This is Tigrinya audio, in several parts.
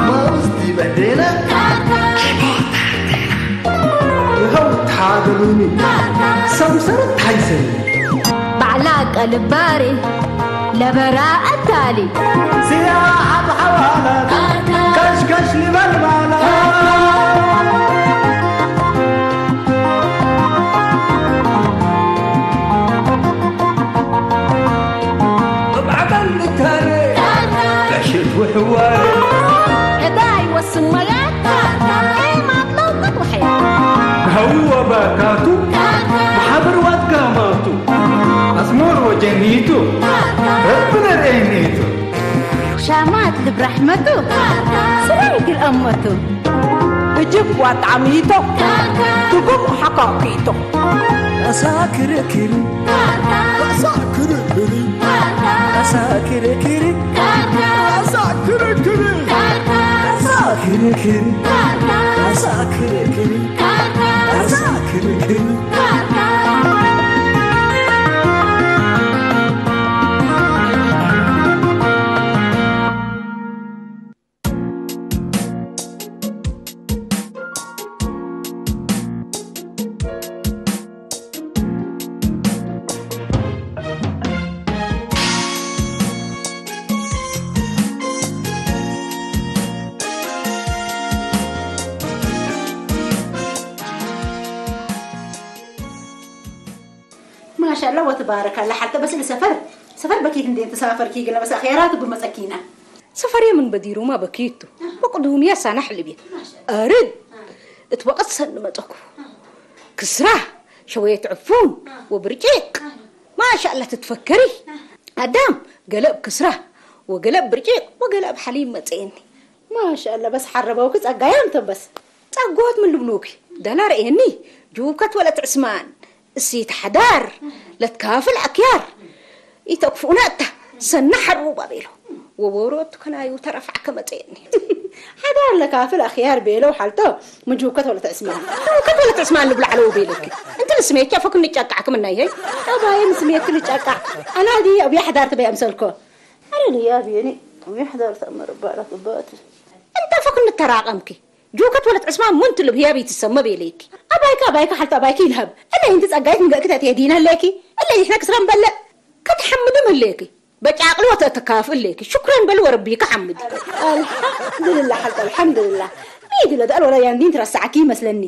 ማውስ ዲበዴነ ይኸው ታደሉኒ ሰምሰር ታይሰኒ ባዕላ ቀልባሪ ለበራ ኣታሊ ስያ ኣብ ሓዋላት ካሽካሽ ልበል ባላ ብዓቀል ልታረ ጋሽት ውሕዋረ እታ ይወስን መያ ማጥሎ ቅጥውሐያ ንሃውዋ ባካቱ ማሓበር ዋትጋማቱ ኣስሞር ወጀኒቱ ረብነ ሬኔቱ ሻማት ልብራሕመቱ ስራይ ግልአመቱ እጅግ ዋጣሚቶ ትጉም ሓካኪቶ ኣሳ ክርክሪ ኣሳ ክርክሪ ኣሳ ክርክሪ ኣሳ ክርክሪ ኣሳ ክርክሪ ኣሳ ክርክሪ ኣሳ ክርክሪ ማሻላ ወተባረካላ ሓልተ በስሊ ሰፈር ሰፈር በኪት እንዴ ተሳፈርኪ ግለ በስ ኣኼራ ትብመጸኪና ሰፈር የምን በዲሩማ በኪቱ በቅዱም ያሳና ሕልቤ ኣርድ እትበቀት ሰን መጠኩ ክስራ ሸወየት ዕፉን ወብርጭቅ ማሻላ ትትፈከሪ ኣዳም ገለብ ክስራ ወገለብ ብርጭቅ ወገለብ ሓሊብ መጸየኒ ማሻላ በስ ሓረበውኪ ጸጋያም ተበስ ጸጎት ምን ልብሉኪ ደላ ረኤኒ ጅውከት ወለት ዕስማን እሲት ሓዳር ለትካፍል ኣክያር ኢተክፉኡና እታ ሰና ሓሩባ ቤሎ ወቦሮቱ ከናዩ ተረፋዕ ከመፀየኒ ሓዳር ለካፍል ኣክያር ቤሎ ሓልቶ ምጅውከት ወለት ዕስማን ከት ወለት ዕስማን ልብሉ ዓለው ቤለኪ እንት ንስሜቻ ፈክን ንጫቃዕ ክምናይ ሄይ ኣባየ ንስሜት ልጫቃዕ ኣናዲ ኣብያ ሓዳር ትበይ ኣምሰልኮ ኣረ ልያ ብየኒ ኣብያ ሓዳር ተመርባላት ባቲ እንተ ፈክን ተራቀምኪ ጆከት ወለት ዕስማን ሙን ትልብ ህያብ ይትሰመብ የለይኪ። ኣባይካ ኣባይካ ሓልቲ ኣባይኪ ይልሀብ። እለ ይንቲ ጸጋይት ንገእኪ ተትየዲና ኣለኪ። እለ ይሕነ ክስረን በለ። ከተሐምድም ህለኪ። በጫቅሊ ወተተካፍ እለኪ። ሽኩረን በል ወረቢካ ሐምድ። ኣልሐምድልላ ሓልቲ ኣልሐምድልላ። ሚድ ለዳል ወላ ያንዲን ትረሳዕኪ ይመስለኒ።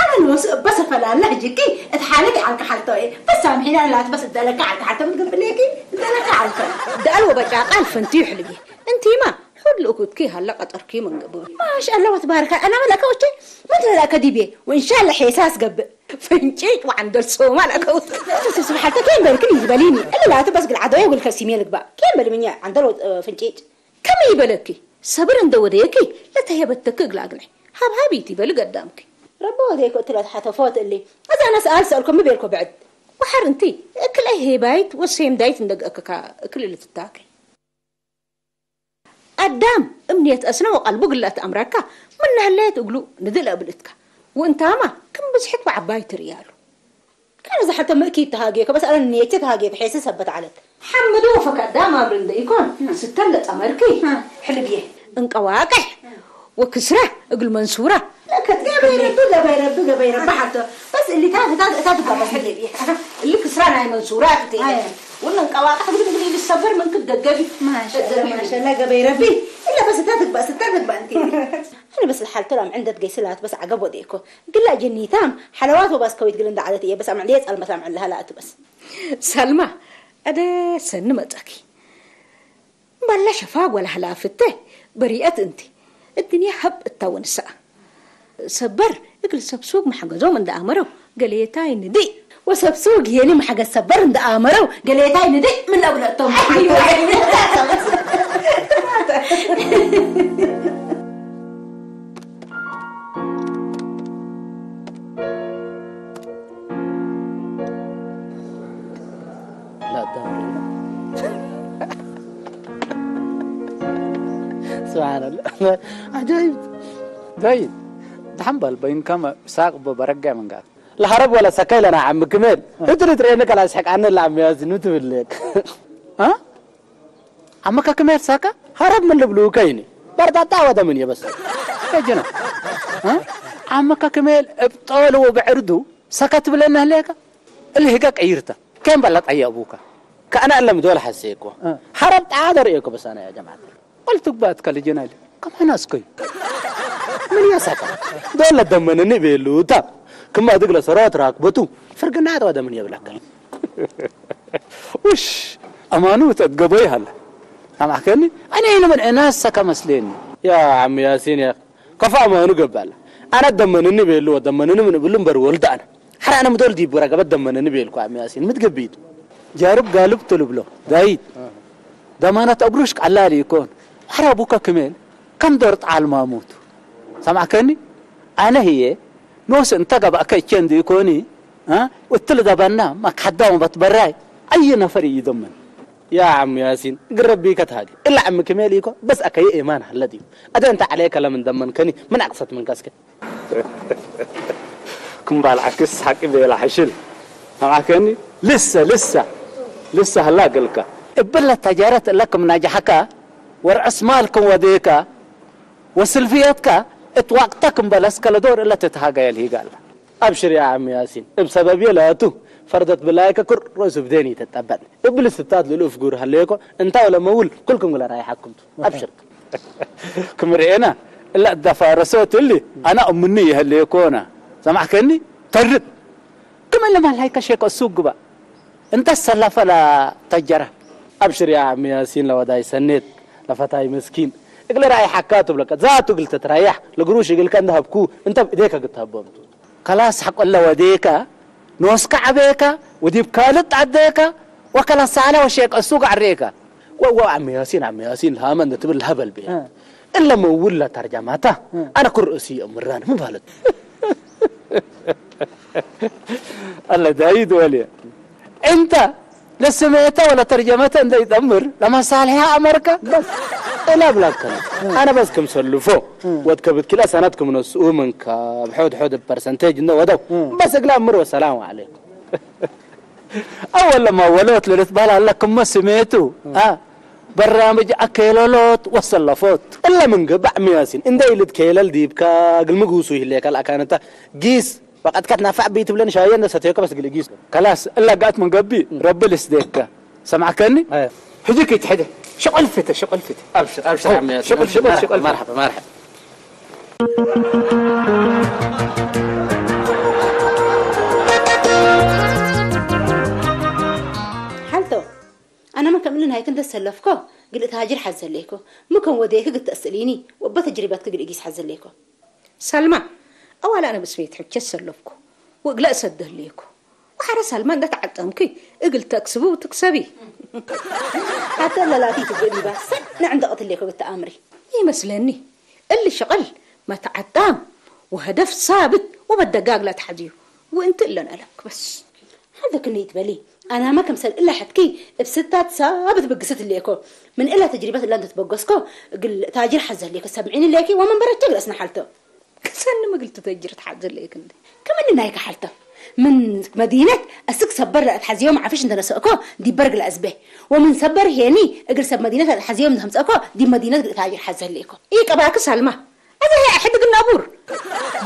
ኣነ ንወስ እበ ሰፈላለ ሕጅኪ እት ሓለኪ ዓልካ ሓልቶ እየ። በስ ሳምሒና ላት በስ እደለካ ዓልካ ሓልቶ ምትገብለኪ እደለካ ዓልቶ። ዳል ወበጫቃል ፈንትዩ ሕልጊ። እንቲማ حد لأكوتكي هلا قطركي من قبل. ما شاء الله وتبارك الله. أنا ملكة وشي ما تلاقى ديبي. وإن شاء الله حساس قبل. فنجيك وعند الصومال أكوت. تسبح حتى كين بالكني يبليني. إلا لا تبس قل عدوية وقل كسيمي لك بقى. كين بالمنيا عند الو فنجيك. كم يبلكي؟ صبر عند وديكي. لا تهيبتك قلاقني. هاب هابيتي بل قدامك. ربو وديك قلت له حتى فوت اللي. أنا سأل سألكم ما بينكم بعد. وحر انتي. اكل ايه بايت والسيم دايت ندق اكل اللي تتاكل. ኣዳም እምኔት ኣስነ ወቀልቡ ግለት ኣምረካ ምን ነህለየት እግሉ ንድል እብልትካ ወእንታማ ክም ብዝሕት ወዓባይ ትርእያሉ። كان زحلت مكي تهاجيك بس أنا نيتي تهاجيك حيسي سبت عليك. حمد وفك أدام أمر ديكون ستة لتأمركي حلبيه. እንቀዋቅሕ ወክስራ እግል መንሱራ ለከት ገበይ ረቢ ገበይ ረቢ ገበይ ረቢ ሓልቶ በስ እሊ ታ ታ ታ ትባባስ ሕደቢ እሊ ክስራ ናይ መንሱራ ትቴ ወን እንቀዋቅሕ እግል እግል ይሰበር ምን ክደገቢ ማሻላ ማሻላ ገበይ ረቢ እለ በስ ታ ትግባ ስታ ትግባ እንቲ ኣነ በስ ሓልቶ ላም ዕንደት ገይስላት በስ ዓገብ ወዴኮ ግላ ጀኒታም ሓለዋት ወባስ ከዊት ግል እንዳዓለት እየ በስ ኣምዕልየ ጸልመት ኣምዕልሃ ላእት በስ ሰልማ ኣደ ሰኒ መጸኪ እምበለ ሸፋግ ወላ ህላፍተ በሪአት እንቲ እድንያ ሀብ እታ ወንሰኣ ሰበር እግል ሰብ ሱግ መሐገዞም እንደ ኣመረው ገሌታይ ንድእ ወሰብ ሱግ የኒ መሐገዝ ሰበር እንደ ኣመረው ገሌታይ ንድእ ምን ለብለቶም لا تمرين سبحان الله عجيب زين دحنبل بين كما ساق برقع من قال لا هرب ولا سكاي لنا عم كمال هتري ترينك على سحك عنا لا عم يازن وتبلك ها عمك كمال ساكا ኸረብ ምን ልብሉ ከይኒ በርጣጣ ወደ ምን የበስ ከጀና ዓመካ ክሜል እብጠወልዎ ብዕርዱ ሰከት ብለና ህለካ እልህጋ ቀይርታ ከም በላ ጠያ ቡካ ከኣና እለም ዶል ሐሴ እኮ ሐረብ ጣደር እኮ በሳና ያ ጀማዓት ወል ትግባት ከልጀናል ከማና እስኮይ ምን ያሳካ ዶል ለደመነኒ ቤሉታ ክማ ድግለ ሰራት ራክበቱ ፍርግና ወደ ምን የብለከል ውሽ ኣማኑ ተትገበይ ሃለ ኣማከኒ ኣነ ይንምን እናሰካ መስሌኒ ያ ዓሚ ያሲን ያ ከፋ ኣማኑ ገባለ ኣነ ደመንኒ ቤሉ ወደመንኒ ምን ብሉ እምበር ወልድ ኣነ ሓራ ኣነ ምዶል ዲቡ ረገበት ደመንኒ ቤልኩ ዓሚ ያሲን ምትገብይት ጃርብ ጋልብ ትልብሎ ዳይት ደማናት እግሩሽ ቀላል ይኮን ሓራ ቡካ ክሜል ከም ዶር ጣል ማሙቱ ሰማዕከኒ ኣነ ህየ ኖስ እንተ ገባእከ እቸ እንዲ ይኮኒ እትል ደበና ማክሓዳው በትበራይ ኣይ ነፈር ይደመን ያ ዓም ያሲን ግረቢ ከተሃዲ እላ ዓም ክሜል ይኮ በስ ኣከየ ኤማን ሃለድ እዩ ኣደ እንተ ዓለየ ከለም እንደመን ከኒ ምን ኣቅሰት ምን ከስከ ክምባል ዓክስ ሓቂ ቤላ ሓሽል ኣማከኒ ልሰ ልሰ ልሰ ሃላ ገልካ እብለ ተጃረት እለክም ናጃሓካ ወርዕስ ማልክም ወዴካ ወስልፍየትካ እትዋቅተክም በለስ ከለዶር እለ ተተሃጋየል ሂጋላ ኣብሽር ያ ዓም ያሲን እብ ሰበብ የለቱ ፈርደት ብላይከ ክር ርእሱ ብደን ይተጠበጥ እብል ስታት ልልኡፍ ጉር ሃለየኮ እንታ ወለ መውል ኩልኩም ግለ ራይሓኩም ኣብሽር ክምርኤና እላ እዳፋረሶት እሊ ኣና እምኒ ይህልየኮና ሰማዕከኒ ተርድ ክመለ ማልሃይከ ሼክ እሱ ግባ እንተ ሰላፈላ ተጀራ ኣብሽር ያ ዓሚ ያሲን ለወዳይ ሰኔት ለፈታይ መስኪን እግለ ራይ ሓካ ትብለከ ዛቱ ግል ተትራያሕ ለግሩሽ እግልከ እንደሀብኩ እንተ ብእዴከ ግትሀቦምቱ ከላስ ሐቆለ ወዴካ ኖስካ ዓቤካ ወዲብ ካልጥ ዓዴካ ወከላስ ሳላ ወሼቅ እሱ ጋዕሬካ ወወ ዓሚ ያሲን ዓሚ ያሲን ለሃመ እንደ ትብል ለሀበል ብያ እለ መውል ለተርጀማታ ኣነ ክርእሲ የምራን ምን ማለት ኣለ ዳይድ ወልየ እንተ ለስሜተ ወለ ተርጀመተ እንደ ይጠምር ለመሳልሐ ኣመርካ በስ እላ ብላከነ ኣነ በስ ክም ሰልፎ ወድ ከብት ኪላ ሰነት ክም ነስኡ ምንካ ብሖድ ሖድ ፐርሰንቴጅ እንደ ወደው በስ እግላ እምር ወሰላም ዓለይኩም ኣወለ ማወሎት ለልትበሃል ኣለ ክመ ስሜቱ በራምጅ ኣከለሎት ወሰለፎት እለ ምን ግባዕ ሚያሲን እንደ ኢልት ከለል ዲብካ ግልምጉሱ ይህሌካ ለኣካነታ ጊስ በቀትካ ትናፋዕ ብይ ትብለን ሻየ እንደ ሰተዮከ በስ ግልጊስ ከላስ እለ ጋት ምን ገቢ ረቢ ልስደካ ሰማዕከኒ ሕጂ ከይትሕደ ሸቆልፍተ ሸቆልፍተ ኣብሽር ኣብሽር ዓሚ ያሲን ሽቆል ሽቆል ሽቆል መርሐባ መርሐባ ሓልቶ ኣነመ ከምእሊ ናይክ እንተ ሰለፍኮ ግልእ ታጅር ሓዝ ዘለይኮ ምከም ወደይክ ግተእስእሊኒ ወበ ተጅሪበትክ ግልእ ጊስ ሓዝ ዘለይኮ ሰልማ ኣዋላ ኣነ ብስቤት ሕቸ ሰለፍኩ ወእግለ እሰደለይኮ ወሓረ ሰልማ እንደ ተዓጠምኩ እግል ተክስቡ ትክሰቢ ሓተ ለላቲ ትግእ ዲባ ሰ ንዕንደቕትለይኮ ግተኣምሪ ይመስለኒ እሊ ሸቕል መተዓጣም ወሀደፍ ሳብት ወበደጋግ ለትሓዝዩ ወእንቲ እለን ኣለክ በስ ሓንተ ክንይ ትበሊ ኣናማ ከምሰል እላ ሕትኪ እብ ስታት ሳብት ብግስት እሌኮ ምን እላ ተጅሪበት እላ እንተትበገስኮ እግል ታጅር ሓዘ እሌኮ ሰምዒኒ እሌኪ ወመንበረቸ ግለስና ሓልቶ ክሰኒ ምግል ትተጅር ትሓዘ እሌክ እንደ ከምኒ ናይካ ሓልቶ ምን መዲነት እስክ ሰበር ለእትሓዝዮም ዓፍሽ እንተነሰእኮ ዲበር ግለ እዝቤ ወምን ሰበር ሄኒ እግል ሰብ መዲነት ለእትሓዝዮም እንተምፀእኮ ዲብ መዲነት ግል ታጅር ሓዘ እሌኮ ኢቀባክ ሳልማ ኣዘ ህይ ኣሕድግ ነቡር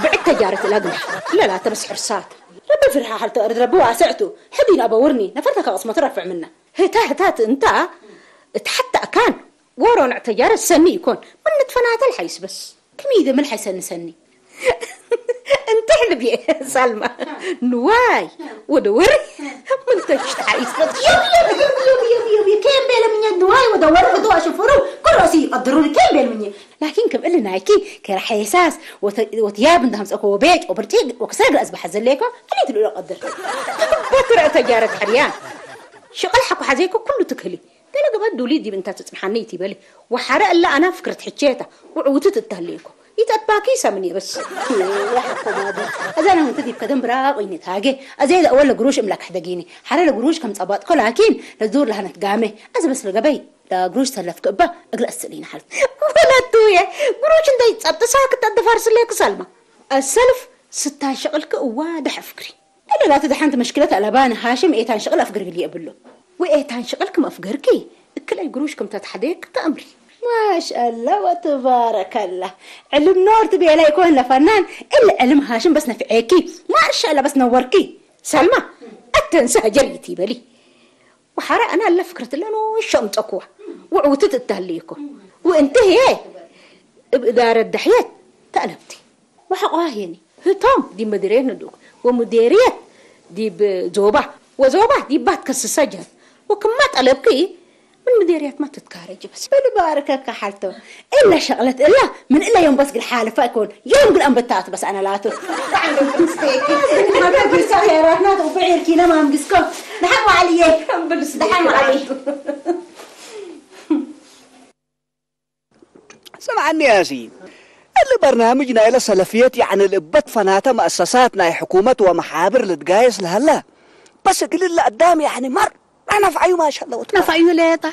ብዕድ ተጃረት እላ ግንሕ ለላ ተበስ ሕርሳት ረቢ ፍርሃ ሀልተ እርድ ረቢ ዋስዕቱ ሕዲ ነኣበውርኒ ነፈርታ ከቅስመቱ ረፍዕ ምና ህታ ህታት እንታ እትሓታእካን ወሮንዕ ተጃረት ሰኒ ይኮን ምን ንትፈናተል ሓይስ በስ ክም ይደምል ሓይሰኒ ሰኒ እንተ ሕልብ ሳልማ ንዋይ ወደ ወር ምን ተሽት ሓይስ በስ ኬም ቤለ ምኘ ንዋይ ወደ ወር ህዱ ኣሽፍሩ ኩሮሲ ይቀድሩን ኬም ቤል ምኘ ላኪን ክም እሊ ናይኪ ከረሐየሳስ ወትያብ እንዳምፀኮ ወቤጭ ወብርጪ ወክሰግ ኣዝባሐ ዘለይኮ ኣሊት ልኡሎ ቀድር በትረ ተጃረት ሕርያን ሽቕል ሓኩ ሓዘይኮ ኩሉ ትክህሊ ገለ ገበ ዱሊ ዲብ እንታ ትጽንሓኒ ይትበሊ ወሓረ እለ ኣና ፍክርት ሕቼታ ውዕውትት እተህልይኮ ይተጥባኪ ሰምን የበስ ያሕኮ ማዲ እዛ ነው እንተ ዲብ ከደም ብራቅ ይነት ሃገ ኣዘይ ለእወል ለግሩሽ እምላክ ሕደጊኒ ሓረ ለግሩሽ ከም ጸባጥኮ ላኪን ለዙር ለሃነት ጋመ ኣዚ በስ ለገበይ ለግሩሽ ሰለፍክ እባ እግል ኣስእሊኒ ሓልፍ ወለቱ የ ግሩሽ እንተ ይጸብጥሳ ክተደፋርስለይ ክሰልማ ኣሰልፍ ስታይ ሸቕልክ እዋ ደሐፍክሪ እለ ላቲ ደሓንቲ መሽክለት ኣለባ ንሃሽም ኤታን ሸቕል ኣፍግርግል የብሎ ወኤታን ሸቕል ክም ኣፍገርኪ እክለይ ግሩሽ ክም ተትሓደየክ ተኣምሪ ማሻላ ወትባረከላ። ዕልም ኖር ትቤላ ይኮን ለፈናን እል ዕልም ሃሽም በስ ነፍዔኪ። ማሻላ በስ ነወርኪ። ሰልማ፣ ኣተንሳ ጀርይቲ በሊ። ወሓረ ኣና ለፍክረት ለኖ ሸምጠኩዋ። ውዕውትት እታልይኮ። ወእንተ ህየ እብ እዳረ ዳሕየት ተእለብቲ። ወሐቋ ሄኒ ህቶም ዲብ መዲርየት ንዱክ ወሙዴርየት ዲብ ዞባ ወዞባ ዲብ ባት ከስሰ ጀር ወክማ ጠለብኪ ምን ምዴርያት ማ ትትካረጅ በስ። በልባርከካ ሓልቶ እላ ሸቕለት እላ ምን እላ ዮም በስ ግል ሓልፋ ይኮን ዮም ግል ኣንበታት በስ ኣነላቱ። መከ ግልሳ ኸይራትና ተውበ ዒርኪና ማምግስኮ ንሓን ዋዕልየ ደሓን ዋዕሊ። سمعني يا ياسين، اللي برنامج نايل السلفيات يعني الإبت فناتا مؤسسات ناي حكومة ومحابر لتقايس لهلا. بس قل لي قدام يعني مر أنا في عيو ما شاء الله وتبارك. ነፋዩ ለየጣ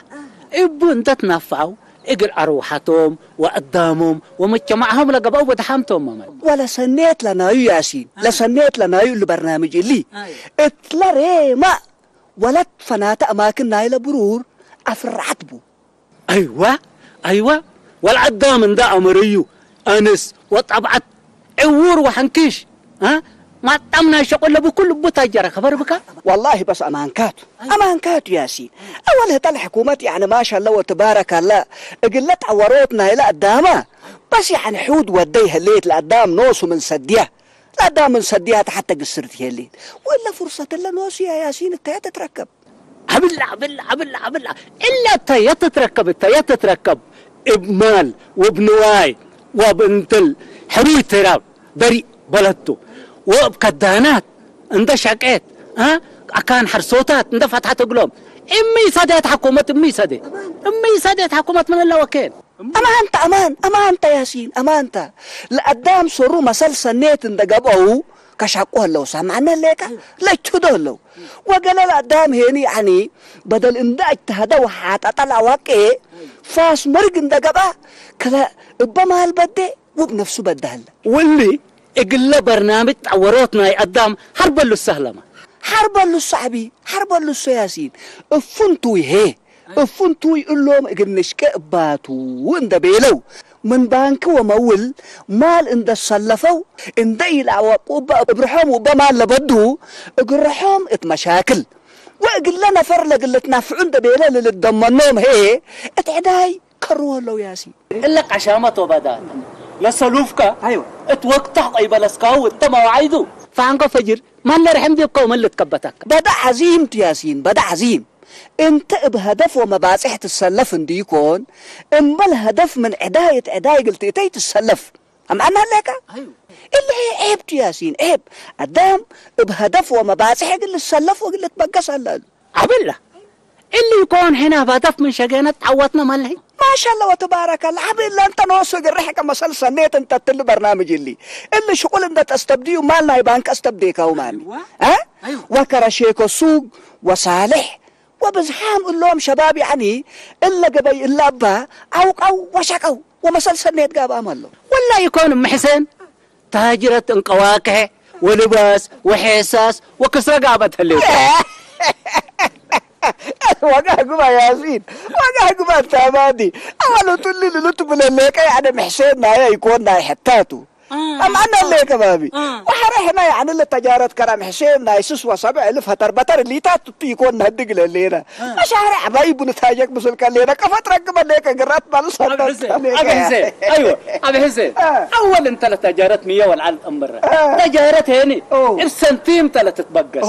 እቡ እንተትናፋው እግር ኣርውሓቶም ወኣዳሞም ወመጀማዕሆም ለገባኡ በድሓምቶም መመል ولا سنيت لنايو ياسين، لا سنيت لنايو اللي برنامج اللي اتلا ريما ولد فناتا أماكن نايل برور أفرعت بو. ኣይዋ ኣይዋ ወልዓዳም እንዳ ኣመረዩ ኣነስ ወጣብዓት ዕውር ወሐንኪሽ ማጣም ናይ ሸቆለ ብኩል እቡ ታጀረ ከበርብካ والله بس أمانكات أمانكات ياسين. أول هتا الحكومة يعني ما شاء الله وتبارك الله قلت عوروتنا إلى قدامه. بس يعني حود ودي هليت لقدام نوس من سديه لقدام من سديه حتى قصرت هليت ولا فرصة إلا نوس يا ياسين التهيئة تتركب. ኣብላ ኣብላ ኣብላ ኣብላ እላ እታ የትትረከብ እታ የትትረከብ እብ ማል ወብ ንዋይ ወብ እንትል ሕሩይ ትራብ በሪእ በለቱ ወብ ከዳናት እንደ ሸቄት ኣካን ሐርሶታት እንደ ፈትሐት እግሎም እምይ ሰዴት ሐኩመት እምይ ሰዴት እምይ ሰዴት ሐኩመት ምን ለወኬን أمانتا أمان أمانتا ياسين أمانتا. لقدام صرو مسل سنيت إن دقبو كشاقو هلو سامعنا ليكا لا تشدو هلو. وقال لقدام هيني يعني بدل إن دا اجتهد وحاطة طلع واقع فاس مرق إن دقبا كلا إبا مال بدي وبنفسه بدهل. ወሊ እግለ በርናምጅ ጠወሮት ናይ አዳም ሐርበሉ ሰህለማ። ሐርበሉ ሰዕቢ ሐርበሉ ሰያሲን እፉንቱይ ሄ እፉንቱይ እሎም እግል ንሽቀ እባቱ እንደ ቤለው ምን ባንክ ወመውል ማል እንደ ሰለፈው እንደ ኢልአወቁ እበ እብርሖም ውበ ማል ለበዱ እግርሖም እት መሻክል ወእግለ ነፈር ለግልትናፍዑ እንደ ቤለ ልልደመኖም ሄ እት ዕዳይ ከርዎ ለው ያሲን። እለ ቀሻመት ወበዳት ለሰሉፍከ እት ወቅተህ ቀይበለስካሁ እተ መዋዒዱ። ፋንጎ ፈጅር ማን ለርሕም ዲብከ ወመን ልትከበተከ። በደ ዐዚም ቱ ያሲን በደ ዐዚም። እንተ እብ ሀደፍ ወመባጽሕ ትሰለፍ እንዲኮን እምበል ሀደፍ ምን ዕዳይ እት ዕዳይ እግል ትእተይ ትሰለፍ። አምዓና ሌከ። እሊ ዔብ ቱ ያሲን ዔብ። አዳም እብ ሀደፍ ወመባጽሕ እግል ልሰለፍ ወእግል ልትበገስ አለሉ። ዐብላ እሊ ኢኮን ሕነ ባደፍ ምን ሸጌነት ዐወትነ መለሂ። ማሻላ ወትባረከላ ሐቢ እለ እንተ ኖሱ እግል ርሕቀ መሰል ሰኔት እንተ እትሊ በርናምጅ እሊ እሊ ሽቁል እንደ ተስተብድዩ ማል ናይ ባንክ አስተብዴካሁ ማሚ ወከረ ሼኮ ሱግ ወሳልሕ ወብዝሓም እሎም ሸባብ ያዕኒ እለ ገበይ እለ እባ ዐውቀው ወሸቀው ወመሰል ሰኔት ጋብአም አለው። ወላ ኢኮን እም ሕሴን ታጅረት እንቀዋክሐ ወልባስ ወሔሳስ ወክስረ ጋበት ህሌት። ዋጋ ህግባ ያሲን ዋጋ ህግባ ታማዲ አዋሉ ቱሊ ልሉት ብለሌቀ ያደ ምሕሴን ናየ ይኮን ናይ ሕታቱ አምአና ሌከ ባቢ ወሐረ ሕና ያዕኒ ለተጃረት ከራም ሕሴን ናይ ስስ ወሰብዕ እልፍ ሀተር በተር ሊታት ቱ ይኮን ነህድግ ለሌና መሻርዕ ዐባይ ቡን ታጀክ ምስል ከሌና ቀፈጥ ረግበ ሌከ ግራት ባሉ ሰነት أبحث أيوة أبحث أول أنت لتجارت مية والعالم أمبرة تجارت هيني إبسنتيم تلتتبقى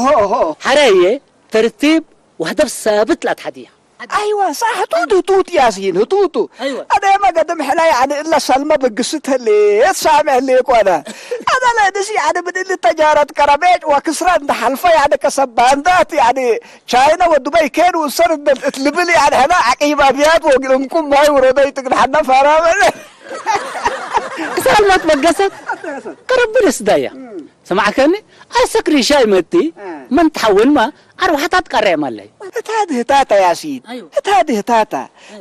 حرية ترتيب وهدف ثابت لا تحديها አይዋ ሳሕ ህቱት ህቱት ያሲን ህቱቱ አደመ ገድም ሕላ ያዕኒ እለ ሰልመ ብግስት ህሌት ሳምዕ ህሌ ኮነ አደለ ድስ ያዕኒ ምን እሊ ተጃረት ቀረቤጭ ወክስራ እንደ ሐልፈ ያዕኒ ከሰባንዳት ያዕኒ ቻይና ወዱባይ ኬን ውሰር እት ልብል ያዕኒ ሕላ ዐቂባብያት ወእንቁም ማይ ውረደይ ትግድሐና ፋራበለ ሳልመት በገሰት ከረብልስ ዳያ ሰማዕከኒ ኣሰክሪሻ ይመቲ መን ትሓውንማ ኣርባሕታት ቀረም ኣለይ። እታ ድህታታ ያሲን እታ ድህታታ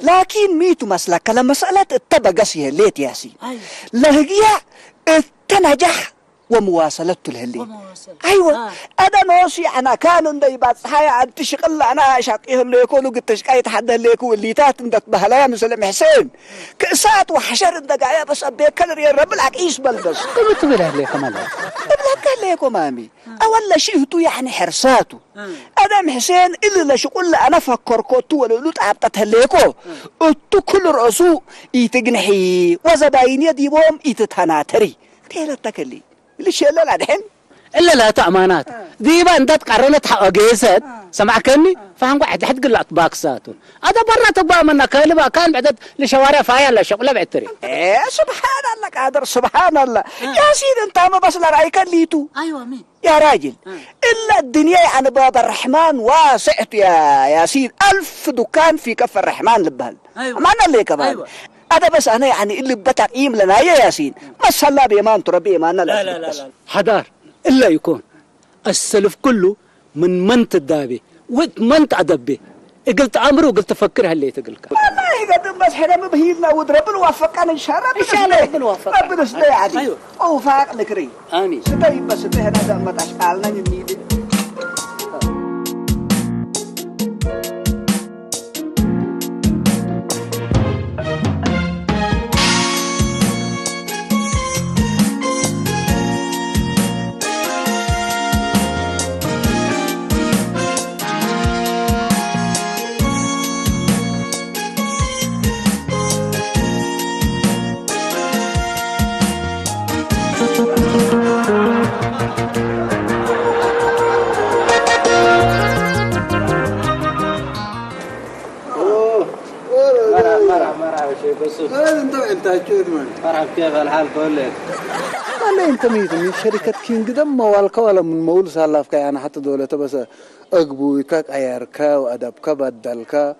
ላኪን ሚቱ መስለከ ለመሰለት እተ በገስ የሌት ያሲን ለህግያ እተ ነጃሕ ومواصلته الهلي. ومواصلة. أيوة. آه. أنا نوصي أنا كان ندي بات حياة أنت شغل أنا شاقيه اللي يكونوا قد تشقاي تحدى اللي يكون اللي تات ندت بهلايا مثل محسن. كأسات وحشر ندقايا بس أبي كلر يا رب العك إيش بلدس. كم تبي له ليكم الله؟ بلا كان ليكم أمي. أول شيء تو يعني حرساته. أنا محسن إلا شغل أنا فكر كوتو ولا لوت عبطت هليكو. أتو كل رأسو يتجنحي وزباين يديبهم يتتناتري. تيلا تكلي. ليش لا لا دحين؟ إلا لا تأمانات. ديبا أنت تقرنت حق جيسد. سمع كني؟ فهم قاعد حد قلعت باكساتو. هذا برا تبغى منا كلبا كان بعدد لشوارع فايا لا شغله بعتري. إيه، سبحان الله قادر، سبحان الله. يا سيدي، أنت ما بس لا رأيك اللي تو. أيوة، مين؟ يا راجل. إلا الدنيا يعني باب الرحمن واسعة يا ياسين، ألف دكان في كف الرحمن لبهل. أيوة. ما أنا اللي كمان. أيوة. هذا بس أنا يعني اللي بتقيم لنا يا ياسين. ما صلى بيمان تربي ما أنا لا، لا، لا، لا. حدار إلا يكون السلف كله من من تدابي ومن تعدبي. قلت أمره وقلت فكر هل يتقلك. والله قد بس حنا مبهيلنا ود رب الوفقنا إن شاء الله. إن شاء الله رب الوفق. رب نسبة عادي. أيوة. أوفاق لكري. آمين. ستة يبقى ستة هنا ده ما تشقالنا يميدي. مرحبا، مرحبا، مرحبا، شيخ بسوط. أنت، أنت أكيد من؟ مرحبا، كيف الحال كله؟ والله أنت ميت من شركة كينج دم والكا ولا من مول سالافكا، يعني حتى دولة بس أقبويكا، أياركا، وأدبكا، بدلكا،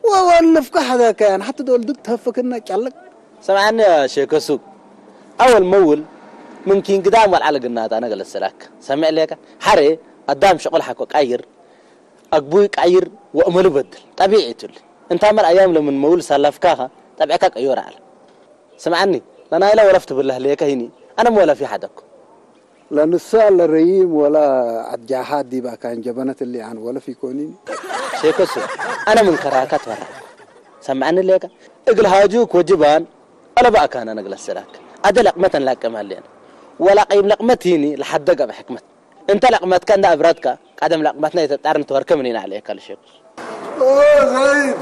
وولفكا حذاكا، يعني حتى دول دك تهفكنا كالك. سمعني يا شيخ بسوط. أول مول من كينج دام والعلى قناة أنا قلت سلاك. سمع ليك؟ حري، قدام شغل حكو قاير. أقبوي قاير وأملو بدل. طبيعي تل. أنت عمل أيام لمن مول سلفكاها، طبعك قيور على. سمعني، لنا إلا ولفت بالله ليك هيني. أنا مولف يا حدك. لنسال الريم ولا عجاحات دي بقى كان جبنة اللي عن ولف يكونين. شيكسو، أنا من كراكات ورا. سمعني ليك. اقل هاجوك وجبان، ألا بقى كان أنا قلت سراك. أدلق متن لك مالين. ولا قيم لقمتيني لحدك بحكمة. أنت لقمتك أنت أبرتك، قدم لقمتنا يتطار نتورك منين عليك الشيخ. أوه، زايد.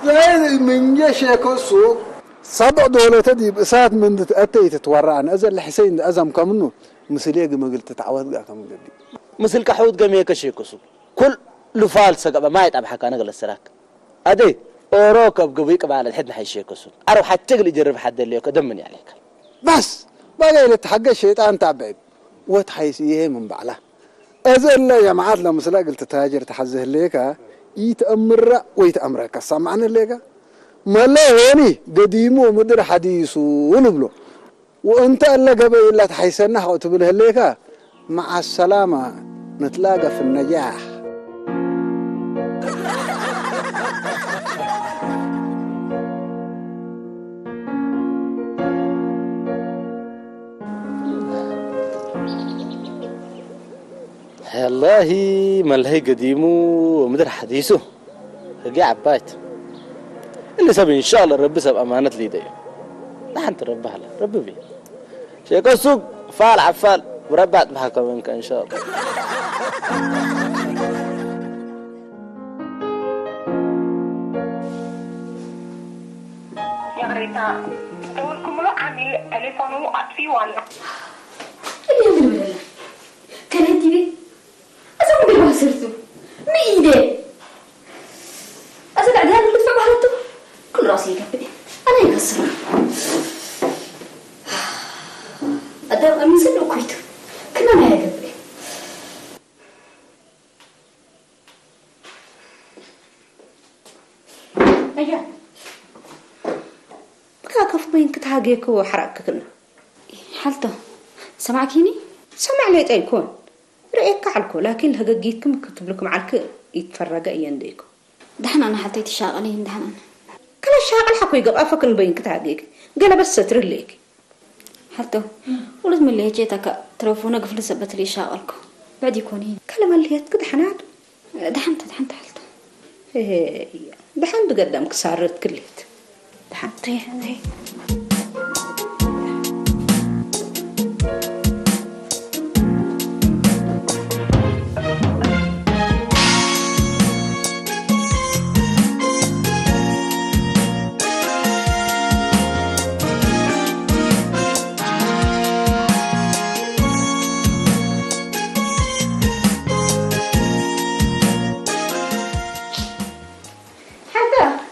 زايد من يا شيخ السوق. سبع دولة دي بساعة من دت أتى يتتورعن. أزل حسين أزم كمنو. مسلية قم قلت تعود قا كم قدي. مسل كحوت قم يكشيكسو. كل لفال سقب ما يتعب حكانا قال السراك. أدي، أوروكا بقبيك بعد الحد حيشيكسو. أروح حتى قل يجرب حد اللي يكدمني عليك. بس، بقى إلى تحقق الشيطان تابعي. وتحيس إيه من بعلا. أزل لا يا معاد لا مسلا قلت تاجر تحزه ليك، ها؟ يتأمر ويتأمرك. سمعنا ليك؟ ما لا هوني، قديمو مدر حديثو ونبلو. وأنت ألا قبل إلا تحيسنا حقو تبله ليك. مع السلامة، نتلاقى في النجاح. والله ما لهي قديمو ومدر حديثو. هقي عبايت. اللي سب إن شاء الله ربي سب أمانة لي دي. نحن تربى هلا. ربي بي. شيكو سوق فال عفال. وربات بحكم إنك إن شاء الله. يا غريتا. تقول كملو عميل تليفونو أطفي ولا. اللي يعمل ولا لا؟ كان هدي بي. أزم بالباسرتو. ميدة. أزل عديان اللي تفعل هاتو. كل راسي يقبل. أنا يكسر. أدام أمين سنو كويتو. كنا ما يقبل. أيا. بكا كف بين كتاقيكو حرقكنا. حالته. سمعكيني؟ سمع لي تيكون. رأيك علكو، لكن هجيتكم كتب لكم علك يتفرج ينديكو. دحنا أنا حتى تشاغلين دحنا. كلا شاغل حكو يقب أفكن بين كتاقيك. قال بس ستر ليك. حتى. ولد من اللي هجيتك ትረፉ ነግፍል ሰበት ልሻቀልኩ። ብዕድ ይኮኒ። ከለመልየት ክድሓናት። ደሓንተ፣ ደሓንተ ሓልተ። እሄ፣ ደሓን ድገደም ክሳረት ክልት። ደሓንተ። ሓንተ፣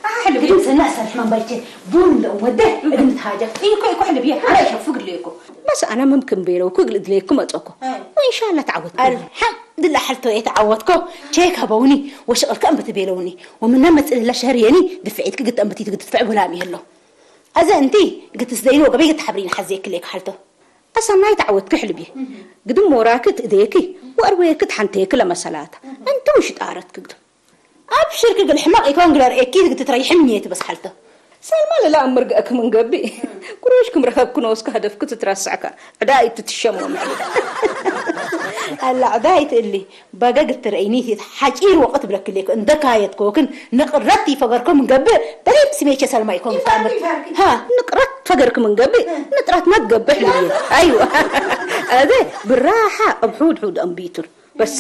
ኣሓ፣ ሕልቢ። ግድም ሰና፣ ኣሳልሕ ማንባይቼ፣ ቡን ለወደ፣ እግም ትሃጃ። እይ እኮ፣ እኮ ሕልቢ፣ ኣነ ሸፉ ግድለ እኮ። በስ ኣነ መምክን ቤረው፣ እኮ ግል ድለ እኮ መጾ እኮ። ኣይ። ወኢንሻላ ተዓወት። ኣልሓምዱላ፣ ሓልቶ እየ ተዓወትኮ። ቼክ ሀበውኒ፣ ወሽቕልከ እምብት ቤለውኒ። ወምና መጽእ ለሸህር የኒ፣ ድፍዒት ክግጥ እምብት ይትግጥ ፍዕ ብላም የሎ። ኣዘ እንቲ፣ ግትስ ዘይን ወገበይ ግት ሓብሪን ሓዜ ክሌክ ሓልቶ። ኣሰናይ ተዓወትኪ ሕልቢ። ግድም ሞራኪ ትእደየኪ፣ ወእርወየኪ ትሓንተየኪ ለመሰላታ። እንቱ ሽጣረት ክግድም። ኣብ ሽርክ ግል ሕማቕ ኢኮን ግለር ኤኪ ትትረይ ሕምኘት በስሓልቶ። ሰልማ ለላ እምር ገእክ ምን ገብእ። ቁሮሽ ክም ረኸብክ ነወስክ ሀደፍክ ትትረስዕካ። ዕዳ ኣይትትሸሞ ምሕል። ኣላ ዕዳ ኣይትእሊ። በገግ ትረእይኒ ሓጪር ወቕት ብለክሌክ። እንደካየት ኮክን ንቕረት ይፈገርኩም ገብእ። በሌም ስሜቸ ሰልማ ኢኮን ተኣምር። ሃ፣ ንቕረት ፈገርኩም ገብእ። ንጥረት መትገብሕ ልየ። ኣይዋ። ኣዘ ብራሓ ኣብ ሑድ ሑድ ኣንቢቱር። በስ።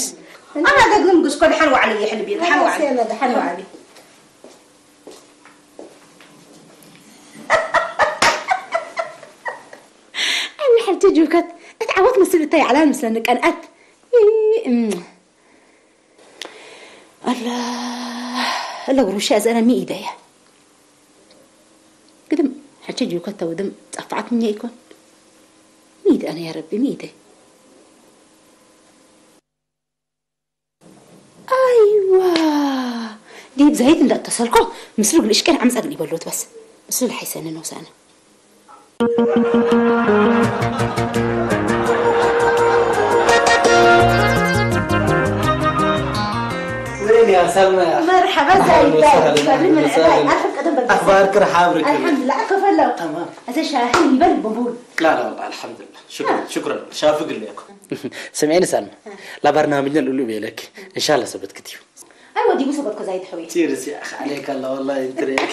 ኣና ደግም ግስኮ ደሓን ዋዕለ ይሕልብ፣ ደሓን ዋዕለ። ኣና ደሓን ዋዕለ። ኣነ ሓንቲ ጅብከት፣ እቲ ዓወት ምስል እንታይ ይዓላል ምስለኒ ቀንኣት። ይ-፣ እም። ኣላ፣ ኣላ ግሩሻ ዘረ ሚኢደ እያ። ግድም፣ ሓንቲ ጅብከት ተውድም ጸፋዓት ምኛ ይኮን? ሚኢደ ኣነ ያ ረቢ፣ ሚኢደ። ኣይዋ! ዲብ ዘይት እንዳተሰልኮ ምስሉ ግልሽቀን ዓምጻ ግን ይበሉት በስ። ምስሉ ልሓይሰኒ ነው ሳነ። وين يا سلمى؟ مرحبا زايد. أهلاً وسهلاً، أهلاً وسهلاً. أخبارك؟ رحاب ركب. الحمد لله، أكفى الله. تمام. هذا شاهي يبل بنبول. لا، لا، والله الحمد لله. شكراً، آه. شكراً. شافق لكم. سمعيني سلمى. آه. لا برنامجنا الأولو بيلك. إن شاء الله سبت كتير. أيوة، دي بوسة بدك زايد حوي. تيرس يا أخي، عليك الله، والله أنت ريك.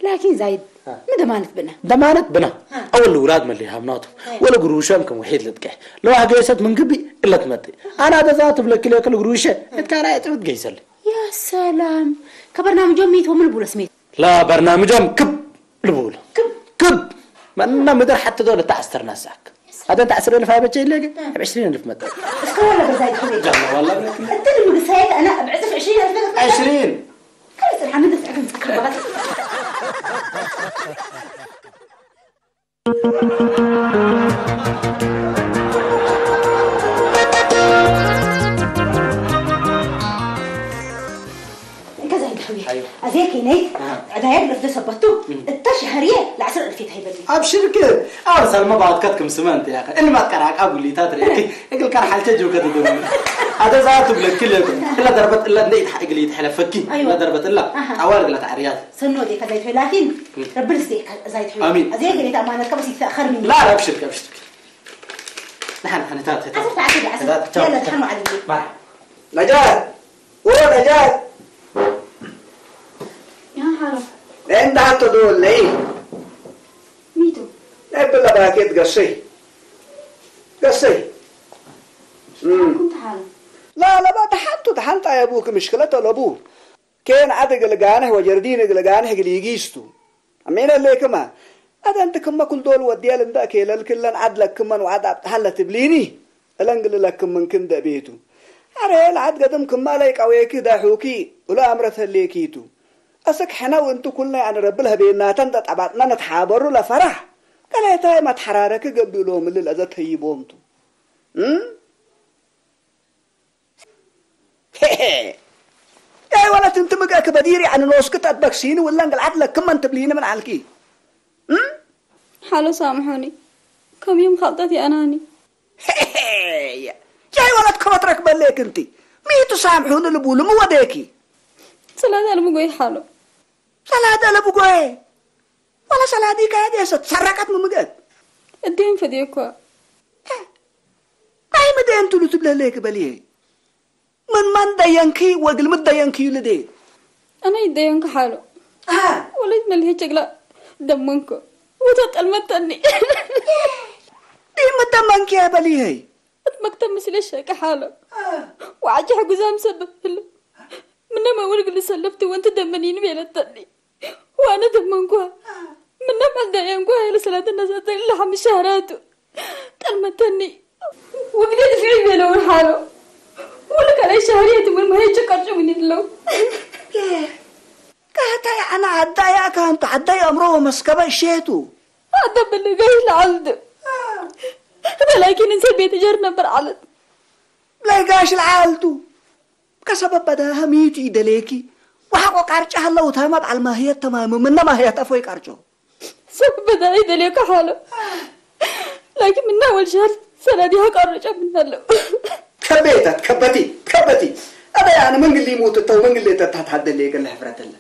لكن زايد، ها. ما ضمانت بنا. ضمانت بنا. ها. أول الأولاد ما اللي همناتهم. ها. ولا قروشهم كم وحيد لتكح. لو حاجة يسات من قبي إلا تمتي. أنا هذا ذات بلا كيلو كل قروشة. ها. إتكارا يتمت قيسل. يا سلام. كبرنامج يوم ميت ومن البولس ميت. لا برنامج يوم كب البول. كب. كب. ما أنا مدر حتى دولة تعستر ناسك. هذا أنت عشرين ألف هاي بتشيل لك؟ ها. بعشرين ألف متر. اسكو ولا بزايد حبيبي؟ لا والله ما كنا. أنت اللي مقصيت، أنا بعزف عشرين ألف متر. عشرين. كم يصير عندك سعر متر بغت؟ كذا يا حبيبي. أيوة. أزيك هناك. آه. عدايا بلفظ سبتو. مم. التشهرية العسل ألفية هاي بدي. أبشرك. أرسل ما بعد كتكم سمنت يا أخي. إن ما تكرهك أقول لي تاتري. إقل كان حالته جو كده دوني. هذا ذاته بلا كل يوم. إلا ضربت إلا نديت حق لي تحلفكي. أيوة. إلا ضربت إلا. أها. أوارق لا تعريات. سنو دي كذا يتولاتين. مم. رب السيك زايد حلو. آمين. أزيك اللي تأمانك بس يتأخر مني. لا، لا، أبشرك، أبشرك. نحن، نحن، تعال، تعال. عسل، تعال، تعال. تعال، تعال. يلا، دحين وعد البيت. باي. نجاة! أوه، نجاة! يا حرام. أنت حتى دول ليه؟ ميتو. نبي لها باكيت قصي. قصي. مم. كنت حالة. لا، لا، ما تحنتو، تحنت يا أبوك، مشكلة الأبو. كين عدق لقانه وجردين لقانه قليقيستو. أمين اللي كما. أدنت كما كل دول وديال اندا كيلل كلن عدلك كمن وعد عبد هلا تبليني. እለንግልለክም ምን ክንደ ቤቱ። ኣረ ለዓድ ገድም ክማ ለይቀዌኪ ዳሑኪ፣ እሎ ኣምረት ህሌኪቱ። እስክ ሕነው እንቱ ኩልናይ ኣነ ረቢ ለህቤናተን ጠጠባጥና ነትሓበሩ ለፈራሕ። ቀላይታይ መትሓራረኪ ገብእሎም እልል እዘ ተይቦምቱ። እም? ሄሄ። ያይ ወለት እንት ምግእክ በዲር ያዕኒ ኖስክ ጠበክ ሲኒ ውለን ግልዓድ ለክመን ትብሊኒ ምን ዓልኪ? እም? ሓሎ ሳምሖኒ። ከም ዮም ኻልጠት የእናኒ። ሄሄ። ያይ ወለት ከወትረክ በሌክ እንቲ። ሚቱ ሳምሑኒ ልቡሉ ምወዴኪ። ሰላደ ልምጎይ ሓሎ። ሰላደ ልምጎይ። ወላ ሰላዲ ካያ ዴሰት ሰረቀት ምምገት። እዴን ፈዴኳ። ሄ። ምደየን ትሉ ትብለለይ ክበል እየ። ምን ማን ደየንኪ ወግል ምደየንኪ ይሉ ደየ። أنا يدينك حاله. ها. وليت ملهي شغلة دمنكو. وتطلمتني. دي مدمنك يا بليهي. مكتب مسلي الشيك حاله. وعجح قزام سبب له. من ما ولد اللي سلفت وانت دمنين بيلتني. وانا دمنكو. من ما دينكو هي لسلات الناس اللي حم شهراته. ጠልመተኒ። ወግዴ ድፍዒ ቤለውን ሓሎ። ወለ ካልኣይ ሻህሪ የትምን መሄጀ ቀርጭ ምን ይድለው። ካህታይ ኣና ዓዳይ ኣካንቱ ዓዳይ ኣምሮ መስከበ ሼቱ ኣደ ብልገይ ለዓልድ። ተላኪን እንሰ ቤት ጀር ነበር ዓለት። ለጋሽ ለዓልቱ ከሰበብ በዳ ሀሚቱ ይደሌኪ ወሓቆ ቃርጫ ሃለው ታማ በዓል ማህየት ተማሙ ምነ ማህየት ኣፎይ ቃርጮ ሰብ በዳ ይደሌካ ሓሎ። ላኪን ምና ወልሻል ሰላዲሃ ቃርጫ ምናለው። ከቤታት ከበቲ ከበቲ ኣበ ያነ መንግሊ ሙት ተው መንግሊ ተታት ሀደሌ ገለ ሕፍረተለ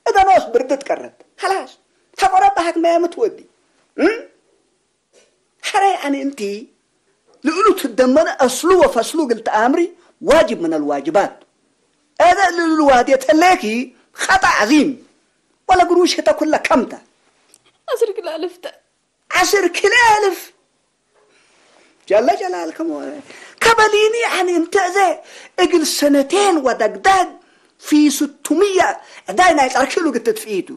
እዳ ኖስ ብርድት ቀረት خلاص ተቆረባ ሀክመ ምትወዲ እም? ሕረ ያኒ እንቲ ልእሉ ትደመነ ኣስሉ ወፈስሉ ግልቲ ኣምሪ ዋጅብ ምን ኣልዋጅባት። እደ ልእሉ ዋድየ ተለኪ ኸጣ ዓዚም ወለ ግሩሽ ህተ ኩለ ከምተ عشر كيلو ألف تا. ዓስር ኪሎ ኣልፍ ጀለ ጀላልከ ሞረ ከበሊኒ ያኒ እንተ እዘ እግል ሰነቴን ወደግዳግ ፊ ስትምያ ዕዳይ ናይ ጸርኪሉ ግትት ፊኢቱ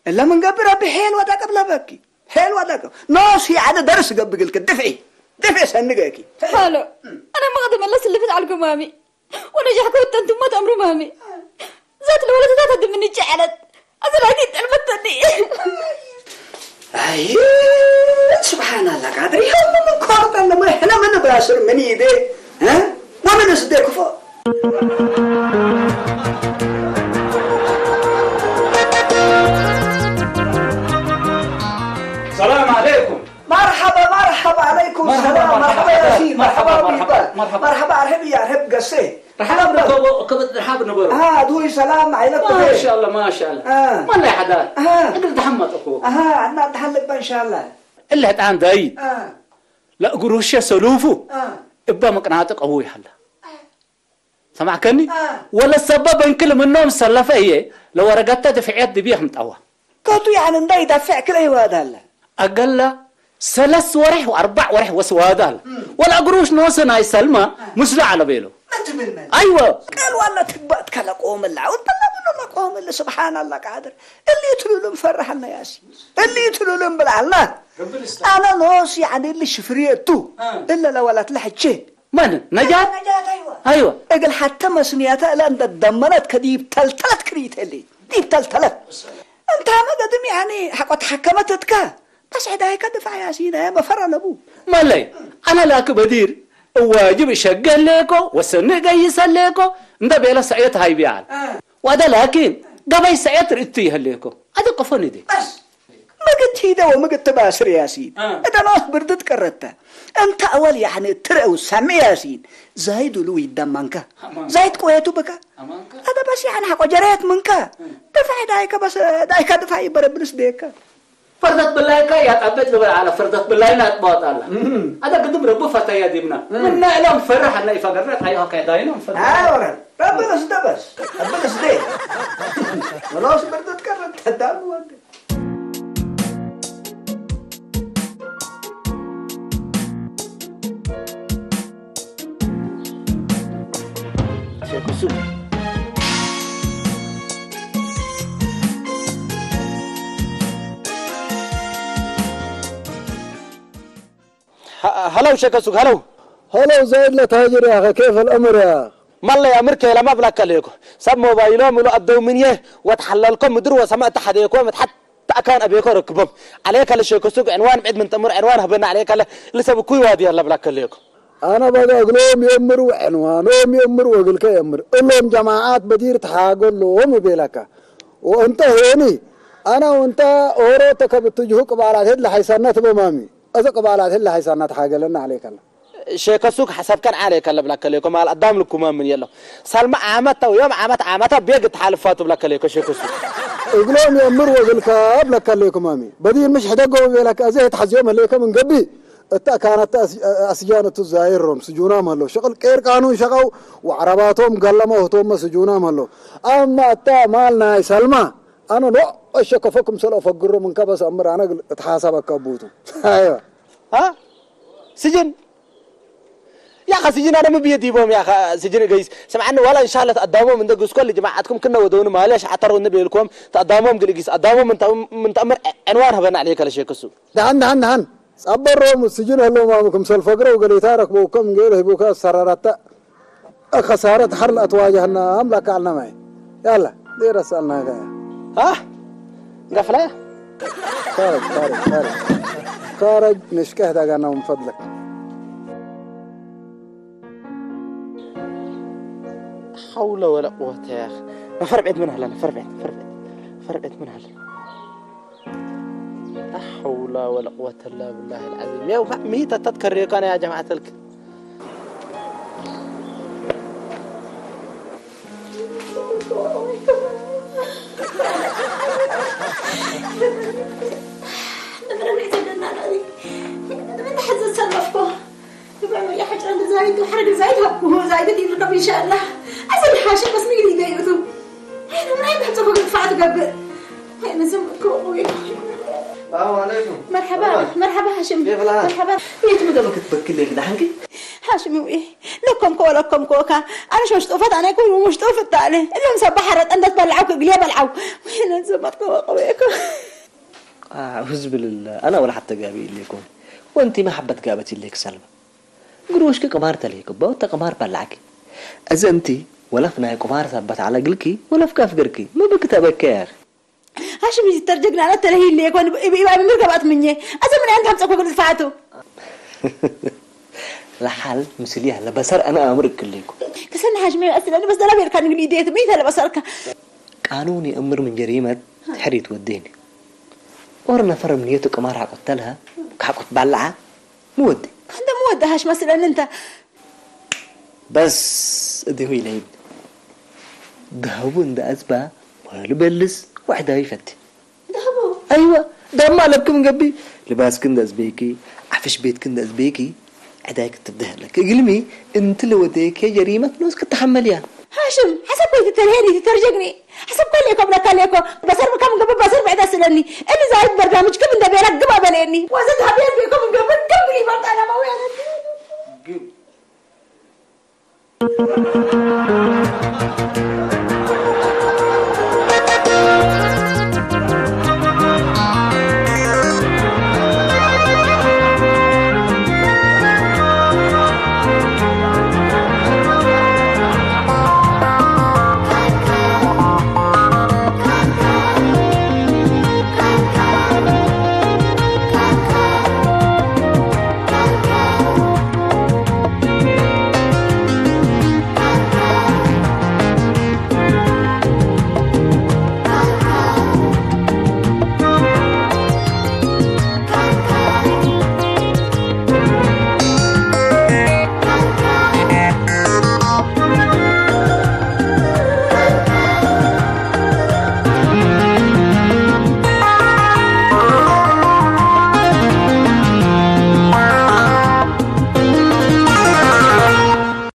እለ ምን ገብር ኣቢ ሄል ወደቀብ ለበኪ ሄል ወደቀብ ኖስ ያኒ ደርስ ገብግልክ ድፍዒ ድፍዒ ሰንገኪ حالو. أنا ما قد ملس اللي فتح لكم مامي. وأنا جحكو التنتم ما تأمروا مامي. ذات الولد ذات قد مني جعلت. أنا لا كنت المتني. ኣይ ስብሓናላ ቃድሪ ሀሉ ምን ኮርጠ ለማ ሕነ ምን ባስር ምን ይደ እ? ወምን እስደ ክፎ السلام عليكم. مرحبا مرحبا عليكم السلام مرحبا يا سيدي مرحبا مرحبا مرحبا ارحب يا ارحب قسي رحاب نبرو كبد رحاب نبرو. ها دوي سلام عيلتك ما شاء الله ما شاء الله. آه. ما لا حدا. آه. اقل تحمد اخوك. اها عندنا تحلق ان شاء الله اللي هتعان داي. اه لا قروش يا سلوفو. اه ابا مقناطق ابوي حلا. سمعكني؟ آه. ولا السبب ان كل منهم سلفه هي لو ورقتها دفعت دبيهم طوا. كوتو يعني نداي دافع كل اي واد هلا أقل ثلاث ورح وأربع ورح وسوادال. ولا قروش نوسنا يسلمى مسلا على بيلو. ما تبين من أيوة. قال والله تبات كلا قوم الله وطلبنا الله قوم الله سبحان الله قادر اللي يتلو لهم فرحنا يا سي اللي يتلو لهم بالعلنا أنا نوصي عن اللي شفريتو إلا لو ولا تلحجي من؟ نجاة؟ نجاة أيوة أيوة. እግል ሓተ መስንያታ እለ እንደ ደመነት ከዲብ ተልተለት ክሪት እሊ ዲብ ተልተለት እንታ መገድም ያኒ ሓቆ ተሓከመትትካ በስ ዕዳይካ ድፋዕ ያሲነ መፈረ ለቡ مالي. أنا لاك بدير واجب شقل ليكو وسنة قيس ليكو. እንደ ቤለ ሰዕየት ሃይቢያል ዋደ ላኪን ገባይ ሰዕየት ርእቱ ይህሌኮ ኣደ ቀፎን ዲ በስ ምግት ሂደ ወምግት ባስር ያሲን እተ ኖስ ብርድት ቀረተ እንተ ኣወል ያኒ ትረው ሰሚ ያሲን ዛይድ ሉ ይደማንካ ዛይድ ቆየቱ ብካ ኣደ በስ ያኒ ሓቆ ጀረየት ምንካ ደፋ ዳይካ በስ ዳይካ ድፋ ይበረብልስ ደካ ፈርደት ብላይካ ያጣበጭ ልበል ዓለ ፈርደት ብላይና ያጥባወጣላ ኣደ ግድም ረቡ ፈተያ ዲብና ምና እሎም ፈርሕ ኣና ይፈገርና ጣይሆ ከዳይኖም ፈርደት ኣወረ ረቢ እስደ በስ ረቢ እስደ ኖስ ብርድት ቀረተ ዳሉ ወንድ هلو شكسوك هلو. هلو زايد لتاجر يا أخي، كيف الأمر يا أخي؟ ما الله يأمر كيلا ما بلاك عليكم. سب موبايلهم له أدو من يه وتحللكم مدر وسمعت حديكم متحت تأكان أبيكم ركبهم. عليك على شكسوك عنوان بعد من تمر عنوان هبنا عليك على لسه بكوي وادي الله بلاك عليكم. أنا بقى أقول لهم يأمر وعنوانهم يأمر وأقول لك يأمر. قول لهم جماعات بدير تحاقل لهم وبيلك. وأنت هوني. أنا وأنت أورو تكبت تجهو قبالات هيد لحيسانات بمامي. እዚ ቅባላት ህለ ሃይሳና ተሓገለና ዓለይከላ። ሸከ ሱክ ሓሳብ ከን ዓለይከላ ብላ ከለይኮ ማል ኣዳም ልኩማ ምን የሎ ሳልማ ዓመት ተው ዮም ዓመት ዓመታ ቤግ ተሓልፋቱ ብላ ከለይኮ ሸከ ሱክ እግሎም የምር ወግልካ ብላ ከለይኮ ማሚ በዲር ምሽ ሕደጎ ቤላካ እዚ ተሓዝዮም ህለይኮ ምን ገቢ እታ ካናታ ኣስጃነቱ ዛይሮም ስጁናም ኣሎ። ሽቕል ቄር ቃኑን ሸቐው ወዕረባቶም ገለመ ህቶመ ስጁናም ኣሎ። ኣማ እታ ማል ናይ ሰልማ ኣነ ኖ እሸከፈኩም ሰሎ ፈግሮም እንከበስ ኣምር ኣነ ግል እትሓሳብ ኣካቡቱ። ኣይዋ። ها؟ سجن؟ يا أخي سجن أنا مبيد يبوم يا أخي سجن قيس. سمعنا ولا إن شاء الله تقدموا من دقس كل جماعتكم كنا ودون ماليش عطروا النبي لكم تقدموا من قلقيس تقدموا من تأم- من تأمر عنوان هبنا عليك على شيء كسو. دهن دهن دهن. صبرهم السجن هلو ما مكم سلفقروا قال يتارك بوكم قال هيبوكا سررتا. خسارة حر الأتواجهنا أملاك على نماي. يلا دير أسألنا هذا. ها؟ قفلة؟ خارج خارج خارج. خارج نشكه داقنا من فضلك. حول ولا قوة يا أخي. نفر بعيد من هلا نفر بعيد نفر بعيد نفر بعيد من هلا. لا حول ولا قوة إلا بالله العظيم. يا وفاء ميتة تذكر ريقنا يا جماعة الك. نمرة من حزن سلفكو. يبقى يا حاجة أنا زايد وحرق زايد هبكو زايد يركب إن شاء الله. أزل حاشا بس مين يديرتو؟ أنا ما يبحث أخذ دفعة قبل. أنا زم كوي. السلام عليكم. مرحبا مرحبا هاشم. كيف الحال؟ مرحبا. يا تمدى ما كنت بكل لك دحنك. هاشم وي. لكم كو لكم كوكا. أنا شو اشتوفت أنا كل مش اشتوفت عليه. اليوم سبح حرت أنت تبلعوا كقلي بلعوا. وين زمت كو قويكو. أعوذ بالله أنا ولا حتى قابي إليكم. وأنت ما حبت قابت إليك سلمى. ግሩሽኪ ቅማር ተለይክቦ እተ ቅማር በላዕኪ። እዚ እንቲ ወለፍ ናይ ቁማር ሰበት ዓለግልኪ ወለፍ ከፍግርኪ ምብክ ተበከ ያኺ። هاشم يترجقنا أنا تلهي اللي يكون إبا إبا من مركب أتمنى. أزم من أنت همسك وقلت فاتو. ለሓል ምስልያ ለበሰር ኣነ ኣምር እክልኩ። كسن هاشم أسئلة أنا بس دلابي كان يقول يديت ميت لبصرك. ቃኑን የእምር ምን ጀሪመት ድሕሪት ወዴኒ። ወር ነፈር እምንየቱ ቅማር ሓቆት ተልሃ ሓቆት ባልዓ ምወዲ። أنت مودة هاش مثلا أنت. በስ እዲሁ ኢለይን። ደሃቡ እንደ ኣዝባ ወሉ በልስ ዋሕዳዊ ፈቲ። دهبو. ኣይዋ ዳማ ለብክም ገቢ ልባስክ እንደ ኣዝበይኪ ዓፍሽ ቤትክ እንደ ኣዝበይኪ ዕዳይክ ትብደህ ኣለክ እግልሚ። እንቲ ለወደይከ ጀሪመት ኖስ ክትሓመል እያ። هاشم حسب كنت تلهيني تترجقني.